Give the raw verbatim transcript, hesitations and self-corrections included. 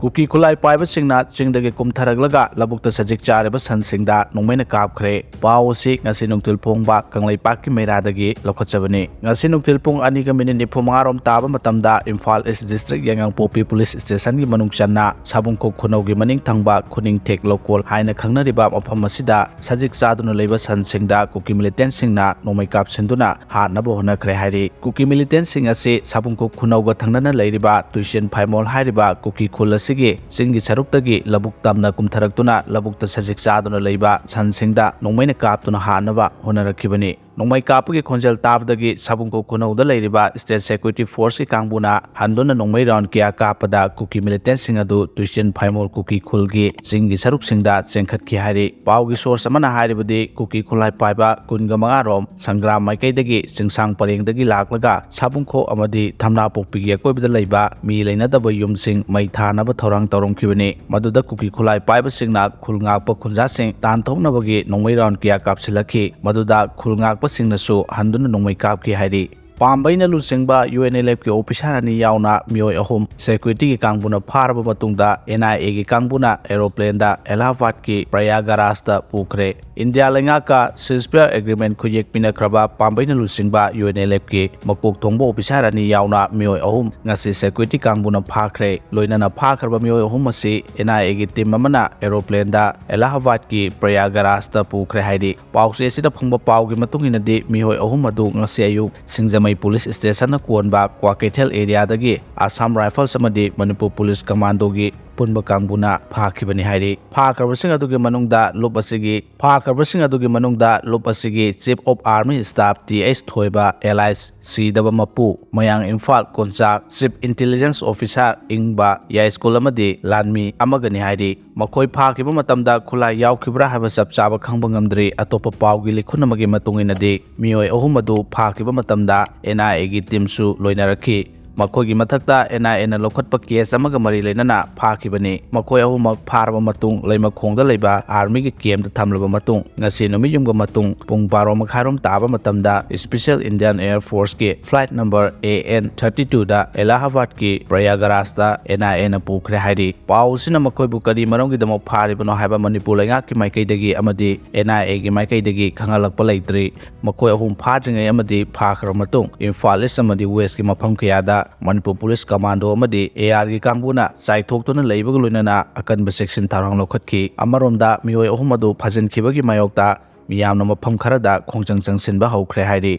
ꯀꯨꯀꯤ ꯈꯨꯠꯂꯥꯏ ꯄꯥꯏꯕꯁꯤꯡꯅ ꯆꯤꯡꯗꯒꯤ ꯀꯨꯝꯊꯔꯛꯂꯒ ꯂꯧꯕꯨꯛꯇ ꯁꯖꯤꯛ ꯆꯥꯔꯤꯕ ꯁꯟꯁꯤꯡꯗ ꯅꯣꯡꯃꯩꯅ ꯀꯥꯞꯈ꯭ꯔꯦ꯫ ꯄꯥꯎ ꯑꯁꯤ ꯉꯁꯤ ꯅꯨꯡꯊꯤꯜ ꯐꯣꯡꯕ ꯀꯪꯂꯩꯄꯥꯛꯀꯤ ꯃꯩꯔꯥꯗꯒꯤ ꯂꯧꯈꯠꯆꯕꯅꯤ꯫ ꯉꯁꯤ ꯅꯨꯡꯊꯤꯜ ꯄꯨꯡ ꯑꯅꯤꯒ ꯃꯤꯅꯤꯠ ꯅꯤꯐꯨ ꯃꯉꯥ ꯔꯣꯝ ꯇꯥꯕ ꯃꯇꯝꯗ ꯏꯝꯐꯥꯜ ꯏꯁ ꯗꯤꯁꯇ꯭ꯔꯤꯛ ꯌꯥꯏꯉꯪꯄꯣꯛꯄꯤ ꯄꯨꯂꯤꯁ ꯁ꯭ꯇꯦꯁꯟꯒꯤ ꯃꯅꯨꯡ ꯆꯟꯅ ꯁꯥꯕꯨꯡꯈꯣꯛ ꯈꯨꯅꯧꯒꯤ ꯃꯅꯤꯡ ꯊꯪꯕ ꯈꯨꯅꯤꯡꯊꯦꯛ ꯂꯧꯀꯣꯜ ꯍꯥꯏꯅ ꯈꯪꯅꯔꯤꯕ ꯃꯐꯝ ꯑꯁꯤꯗ ꯁꯖꯤꯛ ꯆꯥꯗꯨꯅ ꯂꯩꯕ ꯁꯟꯁꯤꯡꯗ ꯀꯨꯀꯤ ꯃꯤꯂꯤꯇꯦꯟꯁꯤꯡꯅ ꯅꯣꯡꯃꯩ ꯀꯥꯞꯁꯤꯟꯗꯨꯅ ꯍꯥꯠꯅꯕ ꯍꯣꯠꯅꯈ꯭ꯔꯦ ꯍꯥꯏꯔꯤ꯫ ꯀꯨꯀꯤ ꯃꯤꯂꯤꯇꯦꯟꯁꯤꯡ ꯑꯁꯤ ꯁꯥꯕꯨꯡꯈꯣꯛ ꯈꯨꯅꯧꯒ ꯊꯪꯅꯅ ꯂꯩꯔꯤꯕ ꯇꯨꯏꯁꯤꯟ ꯐꯥꯏꯃꯣꯜ ꯍꯥꯏꯔꯤꯕ ꯀꯨꯀꯤ ꯈꯨꯜ ꯑꯁꯤꯒꯤ ꯆꯤꯡꯒꯤ ꯁꯔꯨꯛꯇꯒꯤ ꯂꯧꯕꯨꯛ ꯇꯝꯅ ꯀꯨꯝꯊꯔꯛꯇꯨꯅ ꯂꯧꯕꯨꯛꯇ ꯁꯖꯤꯛ ꯆꯥꯗꯨꯅ ꯂꯩꯕ ꯁꯟꯁꯤꯡꯗ ꯅꯣꯡꯃꯩꯅ ꯀꯥꯞꯇꯨꯅ ꯍꯥꯠꯅꯕ ꯍꯣꯠꯅꯔꯛꯈꯤꯕꯅꯤ꯫ ꯅꯣꯡꯃꯩ ꯀꯥꯞꯄꯒꯤ ꯈꯣꯟꯖꯦꯜ ꯇꯥꯕꯗꯒꯤ ꯁꯥꯕꯨꯡꯈꯣꯛ ꯈꯨꯅꯧꯗ ꯂꯩꯔꯤꯕ ꯁ꯭ꯇꯦꯠ ꯁꯦꯀ꯭ꯌꯨꯔꯤꯇꯤ ꯐꯣꯔꯁꯀꯤ ꯀꯥꯡꯕꯨꯅ ꯍꯟꯗꯨꯅ ꯅꯣꯡꯃꯩ ꯔꯥꯎꯟ ꯀꯌꯥ ꯀꯥꯞꯄꯗ ꯀꯨꯀꯤ ꯃꯤꯂꯤꯇꯦꯟꯁꯤꯡ ꯑꯗꯨ ꯇꯨꯏꯁꯤꯟ ꯐꯥꯏꯃꯣꯜ ꯀꯨꯀꯤ ꯈꯨꯜꯒꯤ ꯆꯤꯡꯒꯤ ꯁꯔꯨꯛꯁꯤꯡꯗ ꯆꯦꯟꯈꯠꯈꯤ ꯍꯥꯏꯔꯤ꯫ ꯄꯥꯎꯒꯤ ꯁꯣꯔꯁ ꯑꯃꯅ ꯍꯥꯏꯔꯕꯗꯤ ꯀꯨꯀꯤ ꯈꯨꯠꯂꯥꯏ ꯄꯥꯏꯕ ꯀꯨꯟꯒ ꯃꯉꯥ ꯔꯣꯝ ꯁꯪꯒ꯭ꯔꯥꯝ ꯃꯥꯏꯀꯩꯗꯒꯤ ꯆꯤꯡꯁꯥꯡ ꯄꯔꯦꯡꯗꯒꯤ ꯂꯥꯛꯂꯒ ꯁꯥꯕꯨꯡꯈꯣꯛ ꯑꯃꯗꯤ ꯊꯝꯅꯥꯄꯣꯛꯄꯤꯒꯤ ꯑꯀꯣꯏꯕꯗ ꯂꯩꯕ ꯃꯤ ꯂꯩꯅꯗꯕ ꯌꯨꯝꯁꯤꯡ ꯃꯩ ꯊꯥꯅꯕ ꯊꯧꯔꯥꯡ ꯇꯧꯔꯝꯈꯤꯕꯅꯤ꯫ ꯃꯗꯨꯗ ꯀꯨꯀꯤ ꯈꯨꯠꯂꯥꯏ ꯄꯥꯏꯕꯁꯤꯡꯅ ꯈꯨꯜ ꯉꯥꯛꯄ ꯈꯨꯟꯖꯥꯁꯤꯡ ꯇꯥꯟꯊꯣꯛꯅꯕꯒꯤ ꯅꯣꯡꯃꯩ ꯔꯥꯎꯟ ꯀꯌꯥ ꯀꯥꯞꯁꯤꯜꯂꯛꯈꯤ꯫ ꯃꯗꯨꯗ ꯈꯨꯜ ꯉꯥꯛꯄꯁꯤꯡꯅꯁꯨ ꯍꯟꯗꯨꯅ ꯅꯣꯡꯃꯩ ꯀꯥꯞꯈꯤ ꯍꯥꯏꯔꯤ꯫ ꯄꯥꯝꯕꯩꯅ ꯂꯨꯆꯤꯡꯕ ꯌꯨ ꯑꯦꯟ ꯑꯦꯜ ꯑꯦꯐꯀꯤ ꯑꯣꯐꯤꯁꯥꯔ ꯑꯅꯤ ꯌꯥꯎꯅ ꯃꯤꯑꯣꯏ ꯑꯍꯨꯝ ꯁꯦꯀ꯭ꯌꯨꯔꯤꯇꯤꯒꯤ ꯀꯥꯡꯕꯨꯅ ꯐꯥꯔꯕ ꯃꯇꯨꯡꯗ ꯑꯦꯟ ꯑꯥꯏ ꯑꯦꯒꯤ ꯀꯥꯡꯕꯨꯅ ꯑꯦꯔꯣꯄ꯭ꯂꯦꯟꯗ ꯑꯦꯂꯥꯍꯥꯕꯥꯗꯀꯤ ꯄ꯭ꯔꯌꯥꯒꯔꯥꯖꯇ ꯄꯨꯈ꯭ꯔꯦ꯫ ꯏꯟꯗꯤꯌꯥ ꯂꯩꯉꯥꯛꯀ ꯁꯤꯖꯐꯌꯔ ꯑꯦꯒ꯭ꯔꯤꯃꯦꯟ ꯈꯨꯌꯦꯛ ꯄꯤꯅꯈ꯭ꯔꯕ ꯄꯥꯝꯕꯩꯅ ꯂꯨꯆꯤꯡꯕ ꯌꯨ ꯑꯦꯟ ꯑꯦꯜ ꯑꯦꯐꯀꯤ ꯃꯀꯣꯛ ꯊꯣꯡꯕ ꯑꯣꯐꯤꯁꯥꯔ ꯑꯅꯤ ꯌꯥꯎꯅ ꯃꯤꯑꯣꯏ ꯑꯍꯨꯝ ꯉꯁꯤ ꯁꯦꯀ꯭ꯌꯨꯔꯤꯇꯤ ꯀꯥꯡꯕꯨꯅ ꯐꯥꯈ꯭ꯔꯦ꯫ ꯂꯣꯏꯅꯅ ꯐꯥꯈ꯭ꯔꯕ ꯃꯤꯑꯣꯏ ꯑꯍꯨꯝ ꯑꯁꯤ ꯑꯦꯟ ꯑꯥꯏ ꯑꯦꯒꯤ ꯇꯤꯝ ꯑꯃꯅ ꯑꯦꯔꯣꯄ꯭ꯂꯦꯟꯗ ꯑꯦꯂꯥꯍꯥꯕꯥꯗꯀꯤ ꯄ꯭ꯔꯌꯥꯒꯔꯥꯖꯇ ꯄꯨꯈ꯭ꯔꯦ ꯍꯥꯏꯔꯤ꯫ ꯄꯥꯎꯆꯦ ꯑꯁꯤꯗ ꯐꯪꯕ ꯄꯥꯎꯒꯤ ꯃꯇꯨꯡ ꯏꯟꯅꯗꯤ ꯃꯤꯑꯣꯏ ꯑꯍꯨꯝ ꯑꯗꯨ ꯉꯁꯤ ꯑꯌꯨꯛ ꯁꯤꯡꯖꯃꯩ ꯄꯨꯂꯤꯁ ꯁ꯭ꯇꯦꯁꯟꯅ ꯀꯣꯟꯕ ꯀ꯭ꯋꯥꯀꯩꯊꯦꯜ ꯑꯦꯔꯤꯌꯥꯗꯒꯤ ꯑꯁꯥꯝ ꯔꯥꯏꯐꯜꯁ ꯑꯃꯗꯤ ꯃꯅꯤꯄꯨꯔ ꯄꯨꯂꯤꯁ ꯀꯃꯥꯟꯗꯣꯒꯤ ꯄꯨꯟꯕ ꯀꯥꯡꯕꯨꯅ ꯐꯥꯈꯤꯕꯅꯤ ꯍꯥꯏꯔꯤ꯫ ꯐꯥꯈ꯭ꯔꯕꯁꯤꯡ ꯑꯗꯨꯒꯤ ꯃꯅꯨꯡꯗ ꯂꯨꯞ ꯑꯁꯤꯒꯤ, ꯐꯥꯈ꯭ꯔꯕꯁꯤꯡ ꯑꯗꯨꯒꯤ ꯃꯅꯨꯡꯗ ꯂꯨꯞ ꯑꯁꯤꯒꯤ Chief of Army Staff T H Thoiba alias ꯁꯤꯗꯕ ꯃꯄꯨ, ꯃꯌꯥꯡ ꯏꯝꯐꯥꯜ ꯀꯣꯟꯆꯥꯛ Chief Intelligence Officer ꯏꯪꯕ ꯌꯥꯏꯁ꯭ꯀꯨꯜ ꯑꯃꯗꯤ ꯂꯥꯟꯃꯤ ꯑꯃꯒꯅꯤ ꯍꯥꯏꯔꯤ꯫ ꯃꯈꯣꯏ ꯐꯥꯈꯤꯕ ꯃꯇꯝꯗ ꯈꯨꯠꯂꯥꯏ ꯌꯥꯎꯈꯤꯕ꯭ꯔꯥ ꯍꯥꯏꯕ ꯆꯞ ꯆꯥꯕ ꯈꯪꯕ ꯉꯝꯗ꯭ꯔꯤ꯫ ꯑꯇꯣꯞꯄ ꯄꯥꯎꯒꯤ ꯂꯤꯈꯨꯟ ꯑꯃꯒꯤ ꯃꯇꯨꯡ ꯏꯟꯅꯗꯤ ꯃꯤꯑꯣꯏ ꯑꯍꯨꯝ ꯑꯗꯨ ꯐꯥꯈꯤꯕ ꯃꯇꯝꯗ ꯑꯦꯟ ꯑꯥꯏ ꯑꯦꯒꯤ ꯇꯤꯝꯁꯨ ꯂꯣꯏꯅꯔꯛꯈꯤ꯫ ꯃꯈꯣꯏꯒꯤ ꯃꯊꯛꯇ ꯑꯦꯟ ꯑꯥꯏ ꯑꯦꯅ ꯂꯧꯈꯠꯄ ꯀꯦꯁ ꯑꯃꯒ ꯃꯔꯤ ꯂꯩꯅꯅ ꯐꯥꯈꯤꯕꯅꯤ꯫ ꯃꯈꯣꯏ ꯑꯍꯨꯝꯃꯛ ꯐꯥꯔꯕ ꯃꯇꯨꯡ ꯂꯩꯃꯈꯣꯡꯗ ꯂꯩꯕ ꯑꯥꯔꯃꯤꯒꯤ ꯀꯦꯝꯗ ꯊꯝꯂꯕ ꯃꯇꯨꯡ ꯉꯁꯤ ꯅꯨꯃꯤꯠ ꯌꯨꯝꯒ ꯃꯇꯨꯡ ꯄꯨꯡ ꯕꯥꯔꯣ ꯃꯈꯥꯏꯔꯣꯝ ꯇꯥꯕ ꯃꯇꯝꯗ Special Indian Air Forceꯀꯤ flight number A N thirty twoꯗ ꯑꯦꯂꯥꯍꯥꯕꯥꯗꯀꯤ ꯄ꯭ꯔꯌꯥꯒꯔꯥꯖꯇ ꯑꯦꯟ ꯑꯥꯏ ꯑꯦꯅ ꯄꯨꯈ꯭ꯔꯦ ꯍꯥꯏꯔꯤ꯫ ꯄꯥꯎ ꯑꯁꯤꯅ ꯃꯈꯣꯏꯕꯨ ꯀꯔꯤ ꯃꯔꯝꯒꯤꯗꯃꯛ ꯐꯥꯔꯤꯕꯅꯣ ꯍꯥꯏꯕ ꯃꯅꯤꯄꯨꯔ ꯂꯩꯉꯥꯛꯀꯤ ꯃꯥꯏꯀꯩꯗꯒꯤ ꯑꯃꯗꯤ ꯑꯦꯟ ꯑꯥꯏ ꯑꯦꯒꯤ ꯃꯥꯏꯀꯩꯗꯒꯤ ꯈꯪꯍꯜꯂꯛꯄ ꯂꯩꯇ꯭ꯔꯤ꯫ ꯃꯈꯣꯏ ꯑꯍꯨꯝ ꯐꯥꯗ꯭ꯔꯤꯉꯩ ꯑꯃꯗꯤ ꯐꯥꯈ꯭ꯔꯕ ꯃꯇꯨꯡ ꯏꯝꯐꯥꯜ ꯏꯁ ꯑꯃꯗꯤ ꯋꯦꯁꯀꯤ ꯃꯐꯝ ꯀꯌꯥꯗ ꯃꯅꯤꯄꯨꯔ ꯄꯨꯂꯤꯁ ꯀꯃꯥꯟꯗꯣ ꯑꯃꯗꯤ ꯑꯦ ꯑꯥꯔꯒꯤ ꯀꯥꯡꯕꯨꯅ ꯆꯥꯏꯊꯣꯛꯇꯨꯅ ꯂꯩꯕꯒ ꯂꯣꯏꯅꯅ ꯑꯀꯟꯕ ꯆꯦꯛꯁꯤꯟ ꯊꯧꯔꯥꯡ ꯂꯧꯈꯠꯈꯤ꯫ ꯑꯃꯔꯣꯝꯗ ꯃꯤꯑꯣꯏ ꯑꯍꯨꯝ ꯑꯗꯨ ꯐꯥꯖꯤꯟꯈꯤꯕꯒꯤ ꯃꯥꯌꯣꯛꯇ ꯃꯤꯌꯥꯝꯅ ꯃꯐꯝ ꯈꯔꯗ ꯈꯣꯡꯖꯪ ꯆꯪꯁꯤꯟꯕ ꯍꯧꯈ꯭ꯔꯦ ꯍꯥꯏꯔꯤ꯫